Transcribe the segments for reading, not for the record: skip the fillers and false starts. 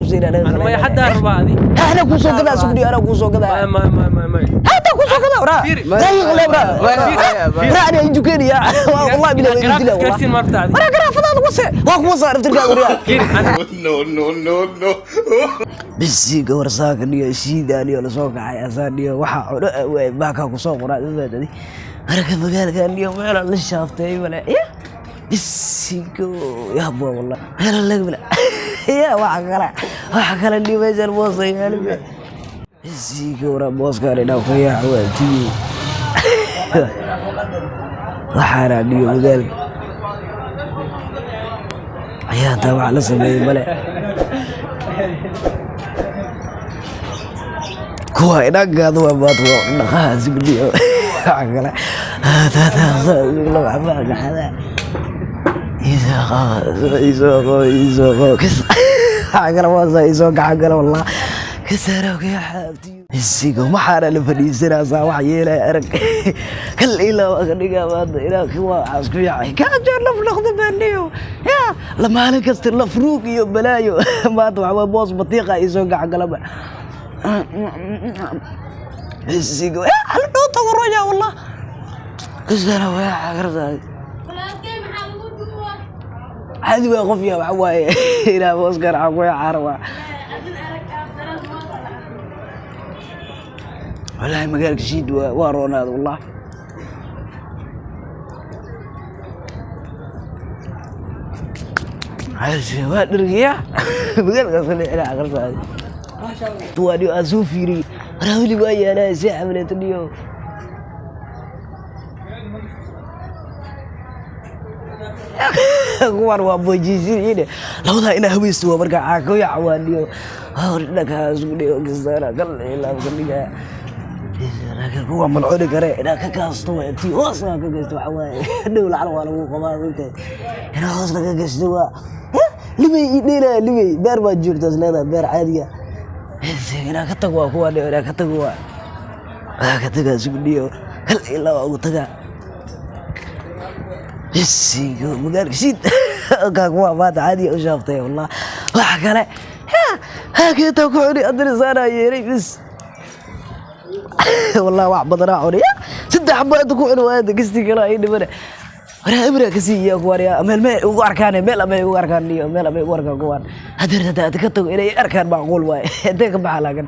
Maya, haddaa rabaa adi. Ana kuu soo gadaa, sugdi, ana kuu soo gadaa. May, may, may, may. Hadda kuu soo gadaa, waraa. Fiiri. Daqiiq le, waraa. Waraa, ani injukeniya, wallahi bila Garaafis dila. Gaarsiin marta adi. Waraa, garaafadaada wase waa kuwa saa dhaftirkaaga, waryaa. Fiiri, No, no, no, no. Bisiga warsaaka niyo shiidaan iyo lasoo kacay asaa niyo waxaa cuno waay baakaa kusoo qoraa imaadadi marka magaalka niyo meela la shaaftay male ya bisigo yaabwa, wallah meela laga bila ya waxa kale niyo meeshaan moosa yaali bisigo. Waraa, mooskaan inaa ku yaaco waa tiyo waxaana niyo magaalka ayaa taa wax la sameeyey male kuwa inagaadu waa maad waa dhaqaha signiyo waxa kale isoo gacan gala, wallah isigo maxaana la fadhiisanaasaa wax yeelaya arag kal ilaa waa ka dhigaa maanta ilaa kuwa waxaas ku yaacay kaajeer laf noqda baaniyo ya la maalin kasta laf ruug iyo balaayo. Maanta waxaa waye boos batiiqa isoo gacan galaba isigo hal dhowta waroya, wallah kasana waa cagartaa caadi waa qof yaa waxa waaye ilaa booskan waxaa ku yacaara waa wallaahi magaalka shiid waa roonaada, wallah waa dhergiya magaalkaas leexina aqarsaay tuwaaniyo aan soo fiiriyey waraa weli waa yaalaa see xamleeto dhiyo. Kuwan waa bojiisiniine labadaa inaa haweysto waa markaa caako yacawaaniyo hor dhankaas dhiyo kisaara kal ilaa ka dhigaa, laakiin kuwa malcuni kare inaa ka kaasto waa intii hoos ka gashto. Waxa waaye dhow lacag waa lagu qabaa inta inaa hoos laga gashto waa libay ii dheelaya libay beer baa joogta is leedahay beer caadiga inaa ka tago waa kuwa dhiyo inaa ka tago waa ka tagaa sugdhiyo kal ilaa waa ugu tagaa bisigo magaalka shiid kaa kuwa maanta caadiga u shaaftay, wallah waxa kale hakeetaa ku cuni haddana saanaa yeelay bis, wallah wax badanaa cuni saddex xabo inta ku cuni waayada kastii kale ay dhimane. Waraa ibra ka siiya kuwaan yaa meel meel ugu arkaan meel ama ugu arkaan iyo meel ama ugu arkaan kuwaan hadeer hadda ka tago inay arkaan macquul waaye intee ka baxa, laakiin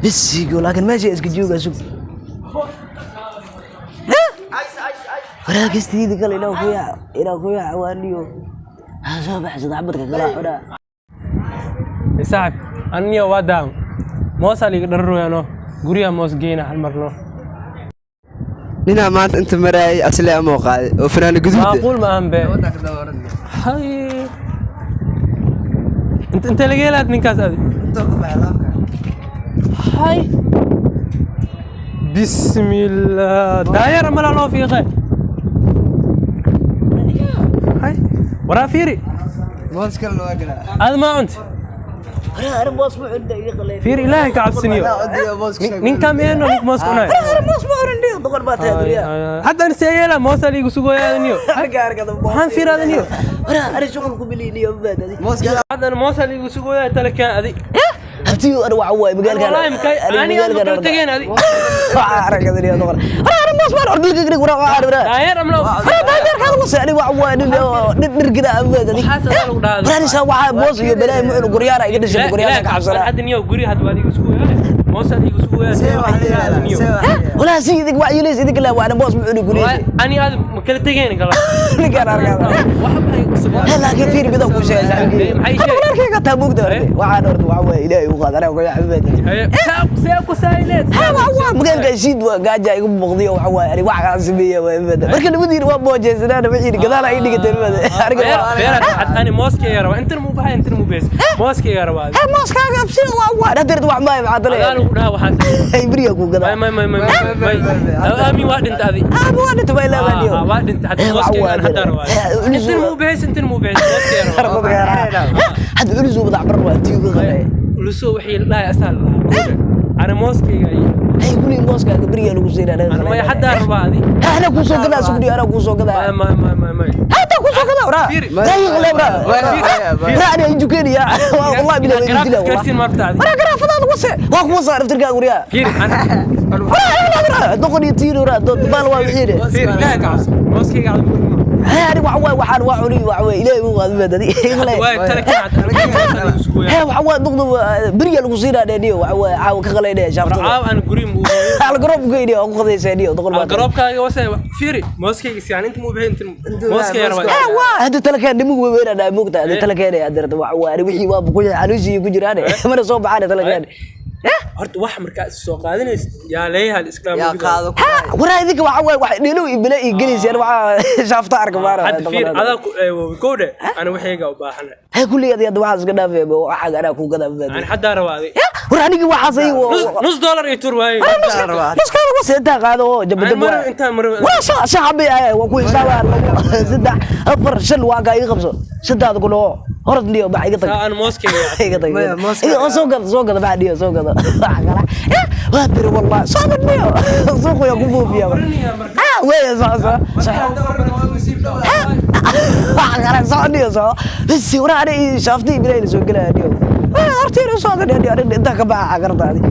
bisigo laakiin meesha iska jooga sug. Waraa kastiidi kale inaa ku yaac waaniyo ha soo baxsada xabadka kala cunaa. Saaxib, aniyo waa daam moosaa liiga dhararooyano guryaha moos geyna hal marno. Ninaa maanta inta maraayay asle amoo qaaday oo fanaana guduud. Macquul ma ahan be. Hay, intee laga helaad ninkaas adi? Hay, bismillah, daayar mala loo fiiqe. Hay, waraa fiiri. Moos kalena waa galaa. Aad maa cunti? Waraa arrin moos ma cunna iga qalay. Fiiri, ilaahay ka cabsiniyo. Ninkaa meeno nink moos cunayo. Waraa arrin moos ma cunna dhiyo doqon baa tahay duriya. Hadda ani see yeelaa moosaa liigu sugooyaa niyo. Arka arkada. Waxaan fiiraada niyo. Waraa arrin shuqul ku biliiniyo mabaadadi. Haddana moosaa liigu sugooyaa tala keen adi. Habtiyo ana waxa waaye magaalkan. Wallahi makay ani aan makala tegeen adi. Waxa arkada dhiyo doqon. Waraa arrin moos ma cunna dhigo waraa waxa waraa. Daayar amla. Waraa daayar kaada wasa ani waxa waaye nin dhirgida mabaadadi. Waxaas adaa lagu dhahaa. Waraa nisa waxa moos iyo balaayo ma cunu guryaara iga dhashay guryaara ka cabsanaa. Hadda niyo guri hadda waa liigu sugooyaa moosaa liigu sugooyaa see wax yeelaa niyo. Walaa si idink wax yeelays idink la waana moos ma cuni guryaha. Ani aad ma kala tegeen kala. Ninkaan arkada. Waxba ay ku sugooyaa. Laakiin fiir midaan kuu sheegay saaxiibkey. Maxay Hada sheegay? Walaalkayga taa mugda horte waxaan horta waxa waaye ilaahay u qaad aniga kuya xabibaad. See ku saayileed. Ha waa magaalka shiid waa gaaja igu muuqdiyo waxa waaye ani wax kaan sameeya waa ibada marka labadiina waa boojeysanaan wixiina gadaal ay dhigateen ibada aniga. Beer ani mooska iga rabaa intan muu baxay intan muu bees mooska iga rabaa. Ha mooskaaga absi waa hadeer wax maayo maxaa adaa talaya lagu dhahaa waxaas. Ay beriya ku gadaa. May, may, may, may, may, aamin waa dhinta adi. Ah waa dhinta bay leedahay niyo. Waa dhinta hadda mooska iga hadda rabaa intan muu bees intan muu bees mooska iga rabaa. Hadda culus uu madax bar waa tiyo ka qalay. Luso wixii la dhahay asaa la dhahaa. Ana mooskayga iyo Hay kulli mooskaaga beriyaa lagu siinaa. Ana maya, haddaa rabaa adi. Ana kuu soo gadaa, sugdhiyo, anaa kuu soo gadaa. Maya, maya, maya, maya, maya. Hata kuu soo gadaa waraa. Fiiri. Daqiiq le waraa. Waraa ana injukeenaya wallahi bila Inaad dila. garaaf isgaarsiin ma rabtaa adi? Waraa garaafadaada wase waa kuwa saar iftirkaaga waryaa. Fiiri, ana Waraa waraa doqon iyo tiin waraa baal waa wixiine. Fiiri, ilaahay ka cabso, mooskayga aad ugu dhimo. Ani waxa waay waxaan waa cuni waxa waay ilaahay uu qaadmay dadi. Waay tala ka cad, aniga isku Hee, waxa waay duqdu beriya lagu siinaa dheeniyo, waxa waay caawa ka qalaynaya shaaftada. Caaw aan guri mu hooyo. Al garoob geyniyo oo ku qadaysa niyo doqon baa. Garoobkaaga wase. Fiiri, mooskayga si aan inta mu bixin inta mooskayga rabaa. Hee, waa hadda tala keen nimanku way weynaa moogta hadda tala keenaya hadda waxa waay wixii waa buqul calooshiisa ku jiraan mana soo baxaan tala keen. Horta wax markaa is soo qaadanaysid yaa leeyahay islaam. Yaa qaado ku. Ha, waraa idinka waxa waay wax dhilo iyo bile iyo geliyseen waxa shaafta arka maara. Hadda fiir, adaa ku kowdhe, ana waxayga u baahana. Hee, kulli hadda waxaas iska dhaafay, waxaaga anaa ku gadaa. Aan haddaa rabaa adi. War anigi waxaas ay nus dollar iyo tur waaye. Nuskaada wase intaa qaado oo jabadab. Aan maro intaan maro. Waa shan xabi ay waa ku xisaabaa 2, 3, 4, 5 waa kaa iga qabso saddex kun oo horad niyo bax iga tag. Saa aan mooskayga Iga tag. Maya, mooska. Iga oo soo gada, soo gada bax niyo, soo gada waxa kale. Waa tiri wallah soo gad niyo suuqu yaa ku buufiya. Ah wey, soo soo waxa kale soo niyo soo bas waraa ani shaaftii bilay soo gelaya niyo hortiina soo gad niyo intaa ka baxa gartaadi.